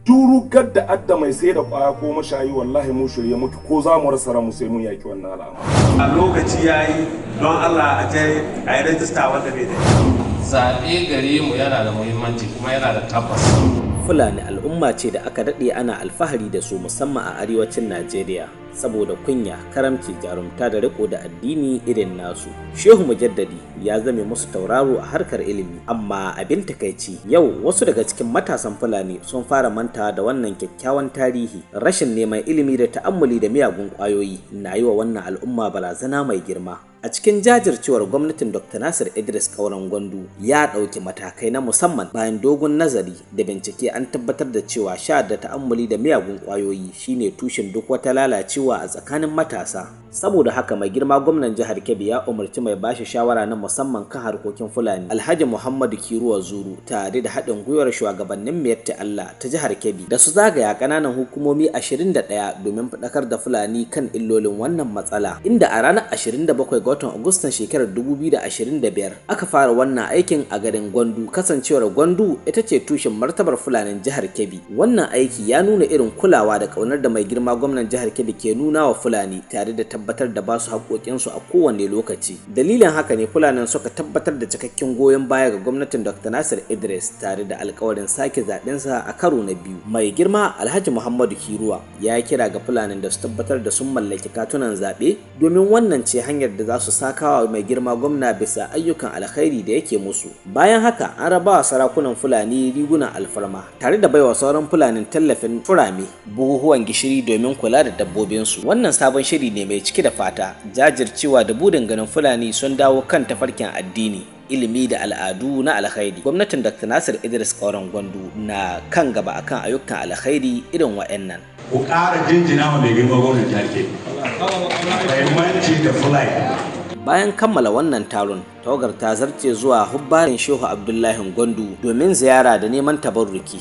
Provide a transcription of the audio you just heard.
Durugar da adda mai sai da kwaya ko mashayi, wallahi mu shirye muke, ko za mu rasa ranmu sai mun yaki wannan al'amari. A lokaci yayi, don Allah a je a yi rajista wanda bai da. Zaɓe gare mu yana da muhimmanci kuma yana da tabbas. Fulani al'umma ce da aka daɗe ana alfahari da su, musamman a arewacin Najeriya, saboda kunya, karamci, jarumta da riko da addini irin nasu. Shehu Mujaddadi ya zame musu tauraro a harkar ilimi, amma abin takaici, yau wasu daga cikin matasan Fulani sun fara manta da wannan kyakkyawan tarihi. Rashin neman ilimi da ta'ammuli da miyagun ƙwayoyi na yi wa wannan al'umma barazana mai girma. A cikin jajircewar gwamnatin Dr. Nasir Idris Kauran Gwandu, ya ɗauki matakai na musamman. Bayan dogon nazari da bincike, an tabbatar da cewa sha da ta'ammuli da miyagun ƙwayoyi shine tushen duk wata lalacewa a tsakanin matasa. Saboda haka, mai girma gwamnan jihar Kebbi ya umarci mai bashi shawara na musamman kan harkokin Fulani, Alhaji Muhammadu Kiruwa Zuru, tare da haɗin gwiwar shugabannin Miyatti Allah ta jihar Kebbi, da su zagaya ƙananan hukumomi 21 domin faɗakar da Fulani kan illolin wannan matsala, inda a ranar 27 ga watan Agustan shekarar 2025 aka fara wannan aikin a garin Gwandu, kasancewar Gwandu ita ce tushen martabar Fulanin jihar Kebbi. Wannan aiki ya nuna irin kulawa da ƙaunar da mai girma gwamnan jihar Kebbi ke nuna wa Fulani, tare da tabbatar da basu haƙoƙinsu a kowane lokaci. Dalilin haka ne Fulanin suka tabbatar da cikakken goyon baya ga gwamnatin Dr. Nasir Idris, tare da alkawarin sake zaɓensa a karo na biyu. Mai girma Alhaji Muhammadu Kiruwa ya kira ga Fulanin da su tabbatar da sun mallaki katunan zaɓe, domin wannan ce hanyar da za su sakawa mai girma gwamna bisa ayyukan alkhairi da yake musu. Bayan haka, an rabawa sarakunan Fulani rigunan alfarma, tare da baiwa sauran Fulanin tallafin turame, buhuhuwan gishiri domin kula da dabbobinsu. Wannan sabon shiri ne mai cike da fata, jajircewa da burin ganin Fulani sun dawo kan tafarkin addini, ilimi da al'adu na alkhairi. Gwamnatin Dr. Nasir Idris Kauran Gwandu na kan gaba akan ayyukan alkhairi irin wa'annan. Ku ƙara jinjina wa mai girma gwamnan jihar Kebbi. Bai mance da Fulani. Bayan kammala wannan taron, tawagar ta zarce zuwa hubbarin Shehu Abdullahi Gwandu domin ziyara da neman tabarruki.